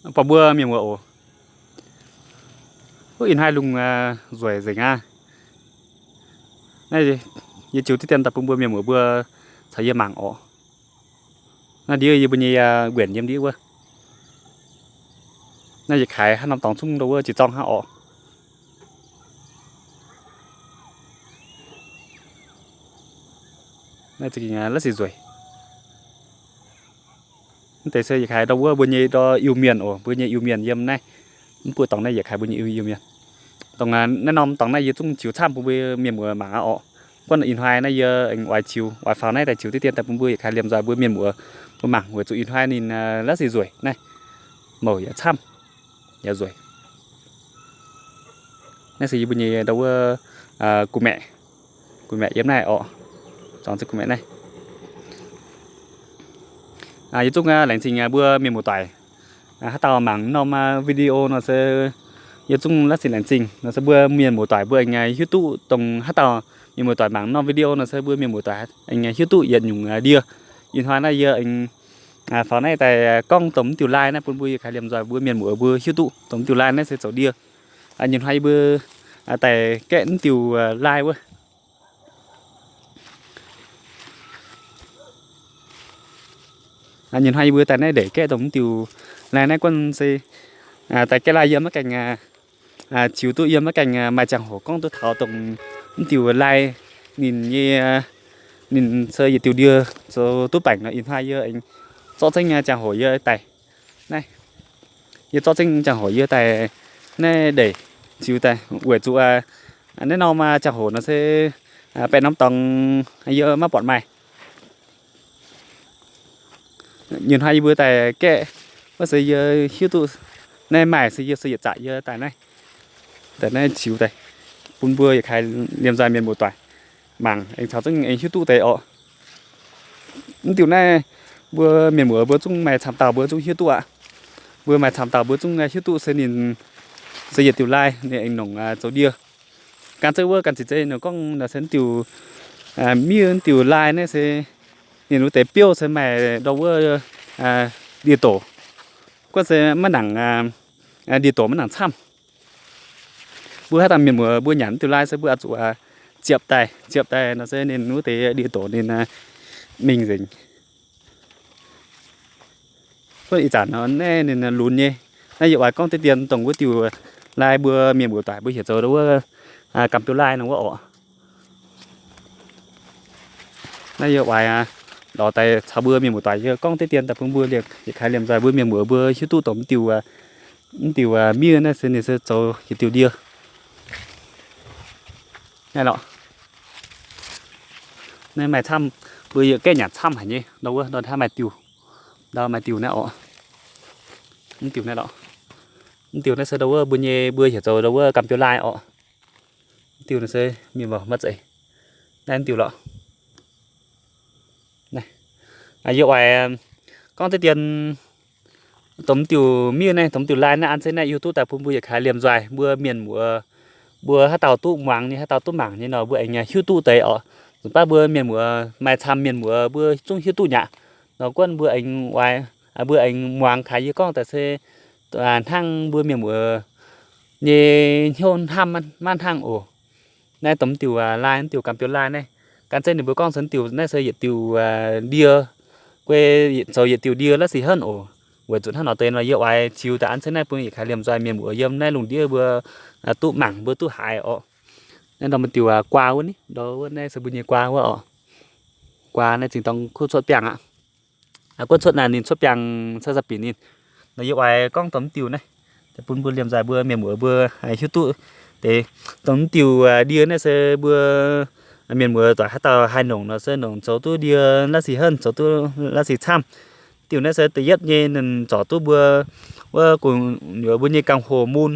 Baac mbuo mienh muoz oc, wuov ih hnoi lungh nzueic nzengc aqv. Naaiv yie ziux diqv dien daaih bun mbuo mienh muoz mbuo caux yie mangc orqc. Naaiv ndiev yie mbuo nyei nguenc yiem ndiev wuov. Naaiv yietc kaaix hnangv norm dorngx zungv ndo wuov jiex zorng hnangv orqc. Naaiv za'gengh la'sic nzueic. Mv deix se yietc kaaix ndau wuov mbuo nyei ndau Iu-Mienh oc, mbuo nyei Iu-Mienh yiem naaiv. Mv buoqv dorngx naaiv yietc kaaix mbuo nyei Iu-Mienh. Dongh naaiv norm dorngx naaiv yie zungv ziux camv bun mbuo mienh muoz mangc aqv orqc. Guanh ih hnoi naaiv yie aengx oix ziux, oix faaux naaiv daaih ziux diqv dien daaih bun mbuo yietc kaaix liemh nzoih mbuo mienh muoz mbuo mangc weic zuqc ih hnoi ninh la'sic nzueic naaiv, mouc yaac camv, yaac nzueic. Naaiv se yie mbuo nyei ndau wuov gu'maeqc, gu'maeqc yiem naaiv orqc. Zuangx se gu'maeqc naaiv. Yie zungv laengz zingh mbuo mienh muoz-doic. Haaix dauh mangc norm video nor se yie zungv la'sic laengz zingh nor se mbuo mienh muoz-doic mbuo aengx hiuv duqv dongh haaix dauh mienh muoz-doic mangc norm video nor se mbuo mienh muoz-doic aengx hiuv duqv yietc nyungc ndie. Ih hnoi naaiv yie aengx faaux naaiv daaih gorngv dongh mv diuh lai naaiv bun mbuo yietc kaaix liemh nzoih mbuo mienh muoz mbuo hiuv duqv dongh mv diuh lai naaiv se zoux ndie. Ih hnoi yie mbuo daaih gaeqv mv diuh lai wuov. Ih hnoi yie mbuo daaih naaiv ndeic gaeqv dongh mv diuh lai naaiv guanh se daaih gaeqv lai yiem maiv gaengh ziux duqv, yiem maiv gaengh maaih ziangh hoc gorngv duqv taux dongh mv diuh lai ninh nyei, ninh se yietc diuh ndie zoux duqv baengc nor. Ih hnoi yie aengx zorqv zengv ziangh hoc yie daaih naaiv, yie zorqv zengv ziangh hoc yie daaih naaiv ndeic ziux daaih weic zuqc naaiv norm ziangh hoc nor se baeqc norm dorngx yie maiv buatc maaih. Ih hnoi yie mbuo daaih gaeqv wuov se yie hiuv duqv naaiv maaih se yie se yietc zaqc yie daaih naaiv, daaih naaiv ziux daaih bun mbuo yietc kaaix liemh nzoih mienh muoz-doic mangc aengx caux zengv aengx hiuv duqv deix orqc. Mv diuh naaiv mbuo mienh muoz mbuo zungv maaih camv dauh mbuo zungv hiuv duqv aqv. Mbuo maaih camv dauh mbuo zungv hiuv duqv se ninh se yietc diuh lai ninh aengx nongc zoux ndie. Gan zeiv wuov gan ziqc zeiv ninh gorngv nor se mv diuh miev mv diuh lai naaiv se ninh wuov deix biouv se maaih ndau wuov ndie-doqc, guanh se maiv nangc, ndie-doqc maiv nangc camv. Mbuo haaix dauh mienh muoz mbuo nyanc mv diuh lai se mbuo oix zuqc ziepc daaih, ziepc daaih nor se ninh wuov deix ndie-doqc ninh mingh nzengc. Ih zanc nor naaiv ninh lunx nyei. Naaiv yie oix gorngv deix dien dongh wuov diuh lai mbuo mienh muoz-doic mbuo heuc zoux ndau wuov gamh biouv lai nor wuov orqc. Naaiv yie oix lorz daaih caux mbuo mienh muoz-doic yie gorngv deix dien daaih bun mbuo yietc kaaix liemh nzoih mbuo mienh muoz mbuo hiuv duqv dongh mv diuh, mv diuh miev naaiv se ninh se zoux yietc diuh ndie. Naaiv lorqc, naaiv maaih camv, mbuo yie gaeqv nyanc camv haic nyei ndau wuov, ndau hnangv maaih diuh, ndau maaih diuh naaiv orqc. Mv diuh naaiv lorqc, mv diuh naaiv se ndau wuov mbuo nyei mbuo heuc zoux ndau wuov gamh biouv lai orqc. Mv diuh naaiv se mienh muoz maiv zeiz, naaiv mv diuh lorqc. Yie oix gorngv deix dien dongh mv diuh miev naaiv, dongh mv diuh lai naaiv an zeiv naaiv hiuv duqv daaih bun mbuo yietc kaaix liemh nzoih mbuo mienh muoz, mbuo haaix dauh duqv muangx nyei, haaix dauh duqv mangc nyei nor mbuo aengx hiuv duqv deix orqc. Nzunc baav mbuo mienh muoz maaih camv mienh muoz mbuo zungv hiuv duqv nyaqc nor guanh mbuo aengx oix, mbuo aengx muangx kaaix yie gorngv daaih se hnangv mbuo mienh muoz nyei hnyouv hnamv maiv hnangv oc. Naaiv dongh mv diuh lai, mv diuh gamh biouv lai naaiv, gan zeiv ninh mbuo gorngv se mv diuh naaiv se yietc diuh ndie, guei zoux yietc diuh ndie la'sic henv oc. Weic zuqc hnangv nor deix nor yie oix ziux daaih an zeiv naaiv bun yietc kaaix liemh nzoih mienh muoz yiem naaiv lungh ndiev mbuo duqv mangc mbuo duqv haiz orqc. Naaiv ndorm mv diuh guaa wuov ni, ndorm wuov naaiv se mbuo nyei guaa wuov orqc. Guaa naaiv zingh dorng kuv cuotv biangh aqv. Guotv cuotv naaic ninh cuotv biangh se za'binc ninh. Nor yie oix gorngv dongh mv diuh naaiv daaih bun mbuo liemh nzoih mbuo mienh muoz mbuo hiuv duqv deix. Dongh mv diuh ndie naaiv se mbuo mienh muoz doic haaix dauh haih nongc nor se nongc zoux duqv ndie la'sic henv, zoux duqv la'sic camv. Diuh naaiv se da'yietv nyei ninh zorc duqv mbuo wuov gu'nyuoz mbuo nyei gangh hoc mun.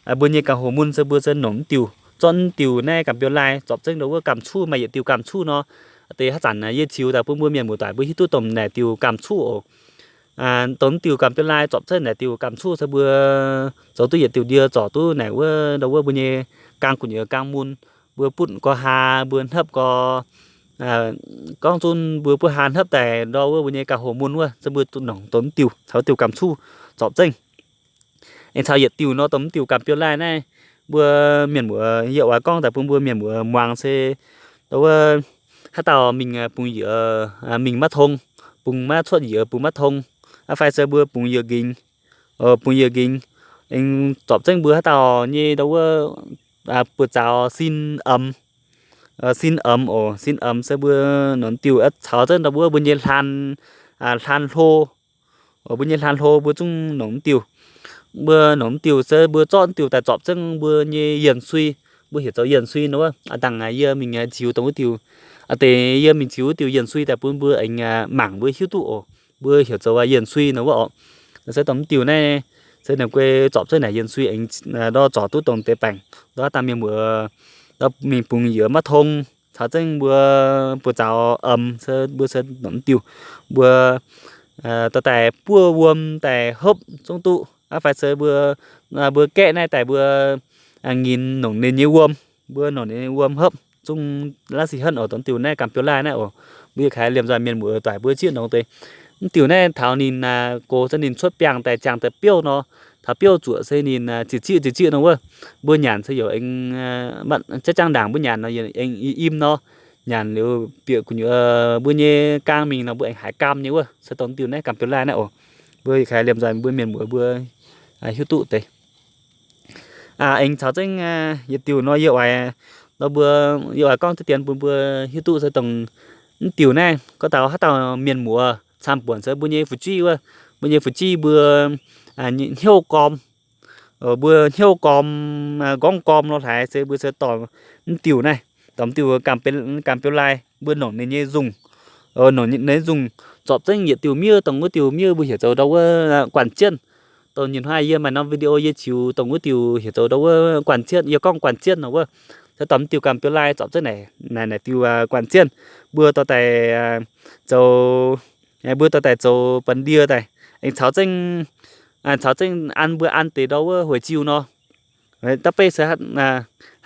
Mbuo nyei gangh hoc mun se mbuo se nongc mv diuh, zorqv mv diuh naaiv gamh biouv lai zorpc zengv ndau wuov gamh cuv, maaih yietc diuh gamh cuv nor. Deix haaix zanc yie ziux daaih bun mbuo mienh muoz doic mbuo hiuv duqv dongh naaic diuh gamh cuv oc. Dongh mv diuh gamh biouv lai zorpc zengv naaic diuh gamh cuv se mbuo zoux duqv yietc diuh ndie zorc duqv naaic wuov ndau wuov mbuo nyei gangh gu'nyuoz gangh mun, mbuo butv nqoi haa, mbuo hnepv nqoi, gorngv zunv mbuo butv haa hnepv daaih ndau wuov mbuo nyei gangh hoc mun wuov se mbuo nongc dongh mv diuh caux diuh gamh cuv zorpc zengv. Aengx caux yietc diuh nor, dongh mv diuh gamh biouv laih naaiv, mbuo mienh muoz, yie oix gorngv daaih bun mbuo mienh muoz muangx se, ndau wuov haaix dauh mingh bungx-yie, mingh maiv tong, bungx maiv cuotv yie, bungx maiv tong, aa, fai se mbuo bungx yie nqingx, bungx yie nqingx, aengx zorpc zengv mbuo haaix dauh nyei ndau wuov buoz-zaux sin omx, sin omx oc, sin omx se mbuo nongc diuh caux zengv ndau wuov mbuo nyei hlan, hlan hlo, mbuo nyei hlan hlo mbuo zungv nongc mv diuh. Mbuo nongc mv diuh se mbuo zorqv mv diuh daaih zorpc zengv mbuo nyei yienh sui, mbuo heuc zoux yienh sui nor wuov. Aa, dangh yie mingh ziux dongh wuov diuh, aa, deix yie mingh ziux wuov diuh yienh sui daaih bun mbuo aengx mangc mbuo hiuv duqv oc. Mbuo heuc zoux yienh sui nor wuov oc. Se dongh mv diuh naaiv se ninh guei zorpc zengv naaic yienh sui aengx ndau zorc duqv dongh deix baengc, ndau haaix dauh mienh muoz ndau mingh bungx yie maiv tong, caux zengv mbuo buoz-zaux omx se mbuo se nongc mv diuh, mbuo dorh daaih buov wuom daaih hopv zungv duqv, aa, fai se mbuo, mbuo gaeqv naaiv daaih mbuo nginx nongc ninh nyei wuom, mbuo nongc ninh nyei wuom hopv zungv laav sic henv oc. Dongh diuh naaiv gamh biouv laih naaiv oc. Mbuo yietc kaaix liemh nzoih mienh muoz doic mbuo zieqv nongx deix. Mv diuh naaiv taux ninh gox se ninh cuotv biangh daaih ziangh daaih biouv nor, taux biouv zuoqc se ninh ziqc ziqv ziqc ziqv nor wuov. Mbuo nyanc se yaac aengx jaav jaang ndaangc mbuo nyanc nor aengx i im nor, nyanc liuz bieqc gu'nyuoz mbuo nyei gaang mingh nor mbuo aengx haiz gaam nyei wuov. Se dongh diuh naaiv gamh biouv laih naaiv oc. Mbuo yietc kaaix liemh nzoih mbuo mienh muoz mbuo hiuv duqv deix. Aengx caux zengv yietc diuh nor yie oix, nor mbuo, yie oix gorngv deix dien bun mbuo hiuv duqv se dongh mv diuh naaiv gorngv taux haaix dauh mienh muoz camv-buonc se mbuo nyei fu'jueiv wuov, mbuo nyei fu'jueiv mbuo hnyouv gorm, mbuo hnyouv gorm, nqorngv gorm nor hlaaix se mbuo se dorh mv diuh naaiv, dorh mv diuh gamh biouv laih mbuo nongc ninh nyei nzungh, nongc ninh nyei nzungh, zorpc zengv yietc diuh miev, dongh wuov diuh miev mbuo heuc zoux ndau wuov guanh jienv. Dongh nyunh hnoi yie maaih norm video yie ziux dongh wuov diuh heuc zoux ndau wuov guanh jienv, yie gorngv guanh jienv nor wuov. Se dorh mv diuh gamh biouv laih zorpc zengv naaic, naaic diuh guanh jienv, mbuo dorh daaih zoux, mbuo dorh daaih zoux benx ndie daaih. Aengx caux zengv, caux zengv an mbuo an deix ndau wuov hueic jiu nor. Da'beiv se haaix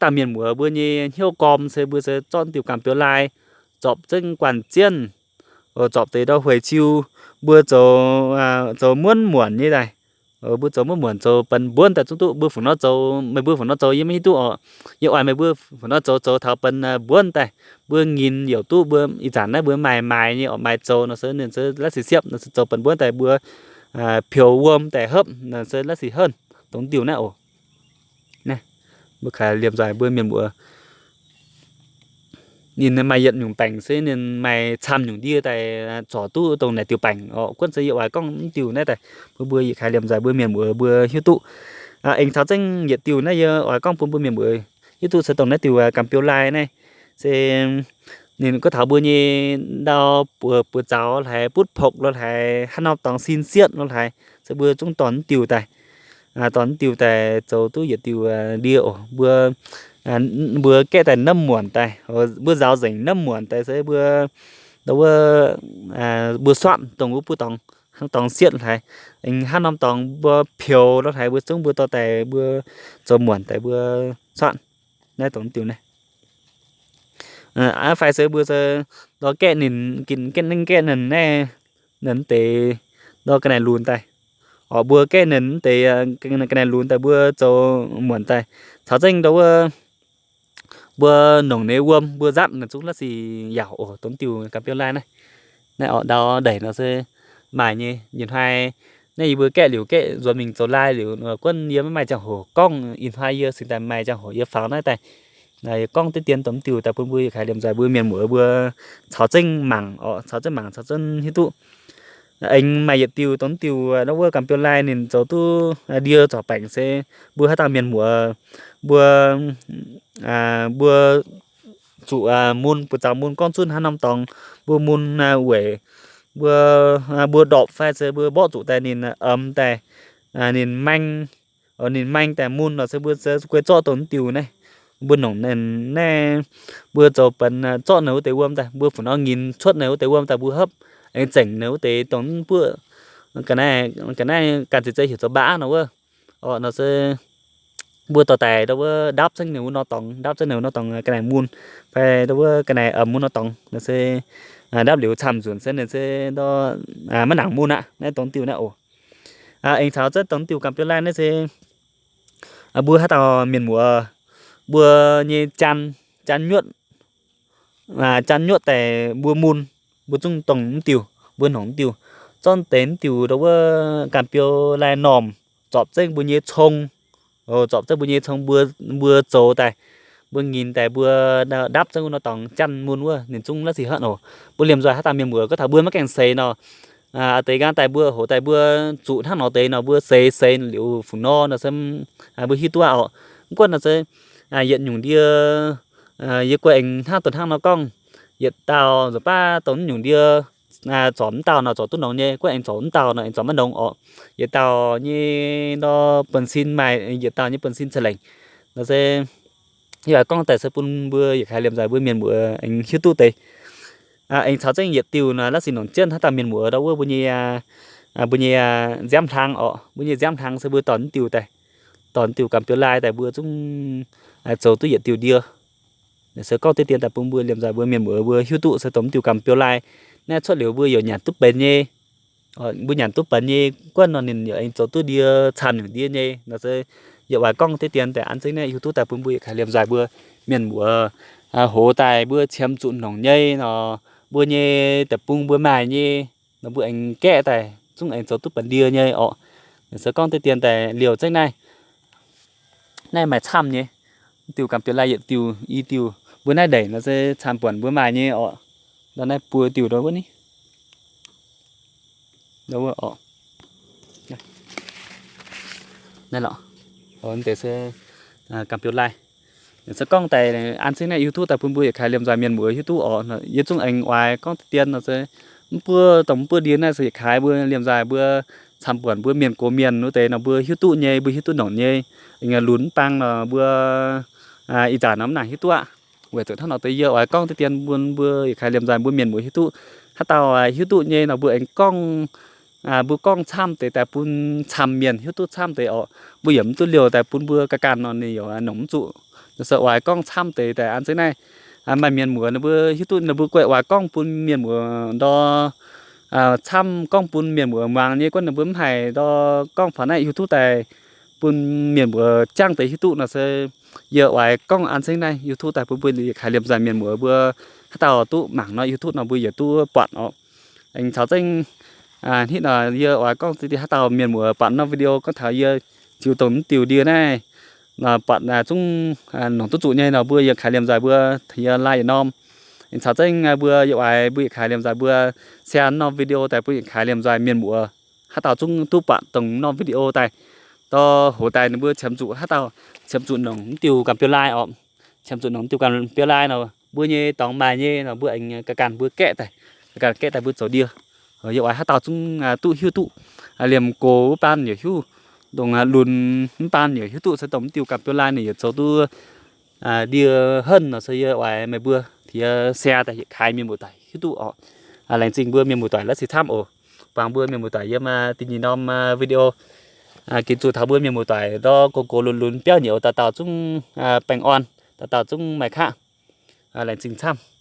dauh mienh muoz mbuo nyei hnyouv gorm se mbuo se zorqv diuh gamh biouv laih zorpc zengv guanh jienv, zorpc deix ndau hueic jiu, mbuo zoux, zoux muonv muonc nyei daaih. Mbuo zoux muonv muonc zoux benx mbuonv daaih zungv duqv. Mbuo fu'nor zoux, meih mbuo fu'nor zoux yie maiv hiuv duqv oc. Yie oix meih mbuo fu'nor zoux, zoux taux benx mbuonv daaih. Mbuo nginx youc duqv, mbuo ih zanc naaiv mbuo maaih maaiz nyei oc, maaih zoux nor se ninh se laav sic siepv nor se zoux benx mbuonv daaih mbuo peux wuom daaih hopv nor se laav sic henv, dongh diuh naaiv oc. Mbuo kaaix liemh nzoih mbuo mienh muoz, ninh maaih yietc nyungc baengc se ninh maaih camv nyungc ndie daaih zorc duqv dongh naaic diuh baengc oc. Gunv se yie oix gorngv mv diuh naaiv daaih bun mbuo yietc kaaix liemh nzoih mbuo mienh muoz mbuo hiuv duqv. Aengx caux zengv yietc diuh naaiv yie oix gorngv bun mbuo mienh muoz hiuv duqv se dongh naaiv diuh gamh biouv laih naaiv se ninh gorngv taux mbuo nyei ndau buoz zaux lo hlaaix, butv pokc lo hlaaix, haaix norm dorngx sin sietv lo hlaaix, se mbuo zungv dorh mv diuh daaih, dorh mv diuh daaih zoux duqv yietc diuh ndie oc. Mbuo, mbuo gaeqv daaih naaiv muonc daaih, mbuo nzaaux nzengc naaiv muonc daaih se mbuo, ndau wuov, mbuo suatv dongh wuov buov dorngx, hnangv dorngx sietv hlaaix, aengx hnangv norm dorngx mbuo peux lo hlaaix mbuo zungv mbuo dorh daaih mbuo zoux muonc daaih mbuo suatv naaiv dongh diuh naaiv. Aa, fai se mbuo se ndau gaeqv ninh, gaeqv ninh naaiv, ninh deix ndau ga'naaiv lunx daaih, oc, mbuo gaeqv ninh deix ga'naaiv lunx daaih mbuo zoux muonc daaih, caux zengv ndau wuov mbuo nongc ninh wuom mbuo nzatv naaiv zungv laav sic yaauc oc. Dongh diuh gamh biouv laih naaiv, naaiv oc, ndau ndeic nor se maaih nyei. Nyunh hnoi naaiv yie mbuo gaeqv liuz gaeqv nzuonx mingh zoux laai liuz, gunv yie maiv maaih ziangh hoc gorngv. Ih hnoi yie cingx daaih maaih ziangh hoc yie faaux naaiv daaih, yie gorngv deix dien dongh diuh daaih bun mbuo yietc kaaix liemh nzoih mbuo mienh muoz mbuo caux zengv mangc oc, caux zengv mangc caux zengv hiuv duqv. Aengx maaih yietc diuh dongh diuh ndau wuov gamh biouv laih ninh zoux duqv ndie zorc baengc se mbuo haaix dauh mienh muoz mbuo, mbuo zuqc mun, buoz zaux mun gorngv zunv hnangv norm dorngx mbuo mun weic mbuo, mbuo ndorpc fai se mbuo mborqv zuqc daaih ninh omx daaih, ninh maeng, ninh maeng daaih mun nor se mbuo guei zorqv dongh diuh naaiv. Mbuo nongc ninh naaiv, mbuo zoux benx zorqv ninh wuov deix wuom daaih, mbuo fu nor nginx cuotv ninh wuov deix wuom daaih mbuo hopv, aengx zengc ninh wuov deix dongh buoqv ga'naaiv, ga'naaiv ganh ziqc zei heuc zoux mbaav nor wuov. Oc, nor se mbuo dorh daaih ndau wuov ndapv zengv ninh wuov nor dorngx, ndapv zengv ninh wuov nor dorngx ga'naaiv mun, fai ndau wuov ga'naaiv omx mun nor dorngx nor se ndapv liuz camv nzunc se ninh se ndau maiv nangc mun aqv. Naaiv dongh diuh naaiv oc. Aengx caux zengv dongh diuh gamh biou lai naaiv se mbuo haaix dauh mienh muoz, mbuo nyei jaan, jaan nyuotv, jaan nyuotv daaih mbuo mun, mbuo zungv dongh mv diuh, mbuo nongc mv diuh, zorqv deix mv diuh ndau wuov gamh biou lai normh, zorpc zengv mbuo nyei cong, zorpc zengv mbuo nyei cong, mbuo zoux daaih, mbuo nyinc daaih, mbuo ndapv zengv wuov nor dorngx jaan mun wuov, ninh zungv la'sic hnangv oc. Mbuo liemh nzoih haaix dauh mienh muoz gorngv taux mbuo maiv gaengh seix nor, a'deix nqaang daaih mbuo, hoz daaih mbuo zuqc hnangv nor deix nor, mbuo seix seix liuz fungc nor nor se mbuo hiuv duqv aqv oc. Mv gunv nor se yietc nyungc ndie, yie guei aengx hnangv dongh hnangv nor gorngv, yietc dauh nzunc baav dongh naaiv nyungc ndie, zorc mv dauh nor zorc duqv nongx nyei, guei aengx zorc mv dauh nor aengx zorc maiv nongx oc. Yietc dauh nyei nor bun-sin maaih yietc dauh nyei bun-sin ca'lengc nor se yie oix gorngv daaih se bun mbuo yietc kaaix liemh nzoih mbuo mienh muoz aengx hiuv duqv deix. Aengx caux zengv yietc diuh nor la'sic nongc jienv haaix dauh mienh muoz ndau wuov mbuo nyei, mbuo nyei nziaamv hlang oc. Mbuo nyei nziaamv hlang se mbuo dorh mv diuh daaih, dorh mv diuh gamh biou lai daaih mbuo zungv zoux duqv yietc diuh ndie. Se gorngv deix dien daaih bun mbuo liemh nzoih mbuo mienh muoz mbuo hiuv duqv se dongh mv diuh gamh biou lai naaiv cuotv liuz mbuo yaac nyanc duqv benx nyei. Mbuo nyanc duqv benx nyei guonv nor ninh yaac aengx zoux duqv ndie camv nyungc ndie nyei nor se yie oix gorngv deix dien daaih an zengv naaiv hiuv duqv daaih bun mbuo yietc kaaix liemh nzoih mbuo mienh muoz hoz daaih mbuo qiemx zuqc nongc nyei nor, mbuo nyei deic-bung mbuo maaih nyei nor mbuo aengx gaeqv daaih zungv aengx zoux duqv benx ndie nyei oc. Se gorngv deix dien daaih liouh zengv naaiv, naaiv maaih camv nyei. Diuh gamh biou lai yietc diuh i diuh mbuo naaiv ndeic nor se camv buonc mbuo maaih nyei oc. Ndau naaiv buo diuh ndau wuov ni, ndau wuov oc. Naaiv lorqc, deix se gamh biou lai. Se gorngv daaih an zengv naaiv hiuv duqv daaih bun mbuo yietc kaaix liemh nzoih mienh muoz hiuv duqv oc. Yie zungv aengx oix gorngv deix dien nor se mv buov dongh mv buov ndie naaiv se yietc kaaix mbuo liemh nzoih mbuo camv buonc mbuo mienh gox mienh wuov deix nor mbuo hiuv duqv nyei, mbuo hiuv duqv nongc nyei. Aengx lunx mv bang nor mbuo ih zanc nor mv nangc hiuv duqv aqv. Weic zuqc hnangv nor deix yie oix gorngv deix dien bun mbuo yietc kaaix liemh nzoih mbuo mienh muoz hiuv duqv. Haaix dauh hiuv duqv nyei nor mbuo aengx gorngv, mbuo gorngv camv deix daaih bun camv mienh hiuv duqv camv deix oc. Mbuo yaac mv duqv liouh daaih bun mbuo ga'ganh nor ninh yaac nongc mv zuqc. Nor se oix gorngv camv deix daaih an zengv naaiv maaih mienh muoz ninh mbuo hiuv duqv ninh mbuo guei oix gorngv bun mienh muoz ndor camv, gorngv bun mienh muoz muangx nyei guonv ninh mbuo mv haiz ndor gorngv faaux naaiv hiuv duqv daaih bun mienh muoz jangv deix hiuv duqv nor se yie oix gorngv an zengv naaiv hiuv duqv daaih bun mbuo yietc kaaix liemh nzoih mienh muoz mbuo haaix dauh duqv mangc nor hiuv duqv nor mbuo yietc duqv buatc oc. Aengx caux zengv hitv nor yie oix gorngv deix dien haaix dauh mienh muoz buatc norm video gorngv taux yie ziux dongh mv diuh ndie naaiv buatc zungv nongc duqv zuqc nyei nor mbuo yietc kaaix liemh nzoih mbuo yie like yietc norm. Aengx caux zengv mbuo yie oix mbuo yietc kaaix liemh nzoih mbuo share norm video daaih bun yietc kaaix liemh nzoih mienh muoz haaix dauh zungv duqv buatc dongh norm video daaih, ndor hoz daaih ninh mbuo qiemx zuqc haaix dauh qiemx zuqc nongc mv diuh gamh biou lai oc. Qiemx zuqc nongc mv diuh gamh biou lai nor mbuo nyei dorngx maaih nyei nor mbuo aengx ga'ganh mbuo gaeqv daaih, ga'ganh gaeqv daaih mbuo zoux ndie. Yie oix haaix dauh zungv duqv hiuv duqv, liemh gox wuov baan yaac hiuv, dongh lunx mv baan yaac hiuv duqv se dongh mv diuh gamh biou lai ninh yaac zoux duqv ndie henv nor se yie oix meih mbuo tiex share daaih yietc kaaix mienh muoz-doic hiuv duqv oc. Laengz zingh mbuo mienh muoz-doic la'sic camv oc. Buangh mbuo mienh muoz-doic yiem da'nyeic norm video ginv zuqc taux mbuo mienh muoz-doic ndor gox gox lunx lunx biauv nyei oc, dauh dauh zungv baengh orn, dauh dauh zungv maaih qaqv. Laengz zingh camv.